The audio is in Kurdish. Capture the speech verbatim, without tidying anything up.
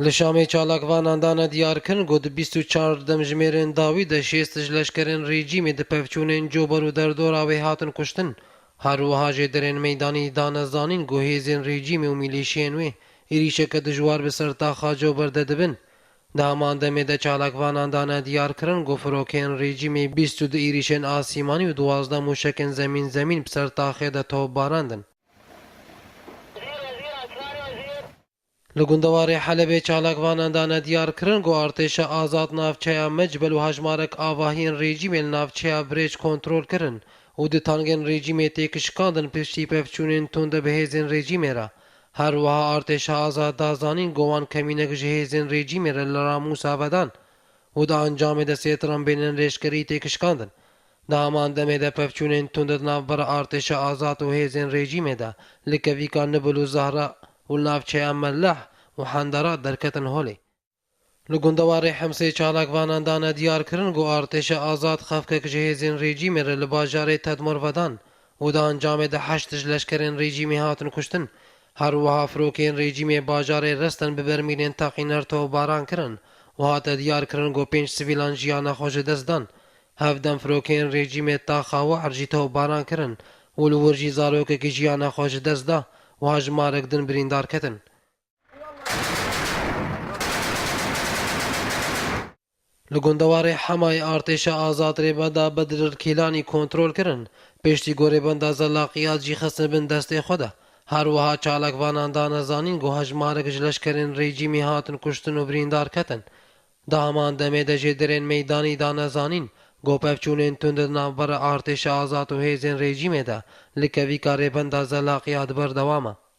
Li Şamê çalakvanan dane diyarkirin ku di bîst û çar demjimêrên dawî de şêst ji leşkerên rejîmê di pevçûnên Cober û derdora wê hatin kuştin. Her wiha jêderên meydanî dane zanîn ku hêzên rejîmê û milîşiyên wê êrîşeke dijwar bi ser taxa Cober de dibin. Di heman demê de çalakvanan dane diyarkirin ku firokeyên rejîmê bîst û du êrîşên asîmanî û duwazdeh mûşekên zemîn zemîn bi ser taxê de topbarandin. Li gundewarê Helebê çalakvanan dane diyarkirin ku artêşa azad navçeya Mecbel û hejmarek avahiyên rejîmê li navçeya Birêç kontrol kirin û du tangên rejîmê têkişikandin piştî pevçûnên tund bi hêzên rejîmê re. Her wiha artêşa azad da zanîn ku wan kemînek ji hêzên rejîmê re li Ramûsa vedan û di encamê de sê trambenên rêşkerî têkişikandin. Di heman demê de pevçûnên tund di navbera artêşa azad û hêzên rejîmê de li kevîka Nibil û Zehra û navçeya Meleh û Hendera derketin holê. Li gundewarê Hemsê çalakvanan dane diyarkirin ku artêşa azad xefkek ji hêzên rejîmê re li bajarê Tedmor vedan û di encamê de heşt ji leşkerên rejîmê hatin kuştin. Her wiha firokeyên rejîmê bajarê Resten bi bermîlên teqîner topbaran kirin û hate diyarkirin ku pênc sivîlan jiyana xwe ji dest dan. Hevdem firokeyên rejîmê taxa Wehr jî topbaran kirin û li wir jî zarokekî jiyana xwe ji dest da û hejmarek din birîndar ketin. Li gundewarê Hemayê artêşa azad rêbenda Bedir Kîlanî kontrol kirin, piştî ku rêbenda Zelaqiyat jî xistin bin destê xwe de. Her wiha çalakvanan dane zanîn ku hejmarek ji leşkerên rejîmê hatin kuştin û birîndar ketin. Di heman demê de jêderên meydanî dane zanîn ku pevçûnên tund di navbera artêşa azad û hêzên rejîmê de li kevîka rêbenda Zelaqiyat berdewam e.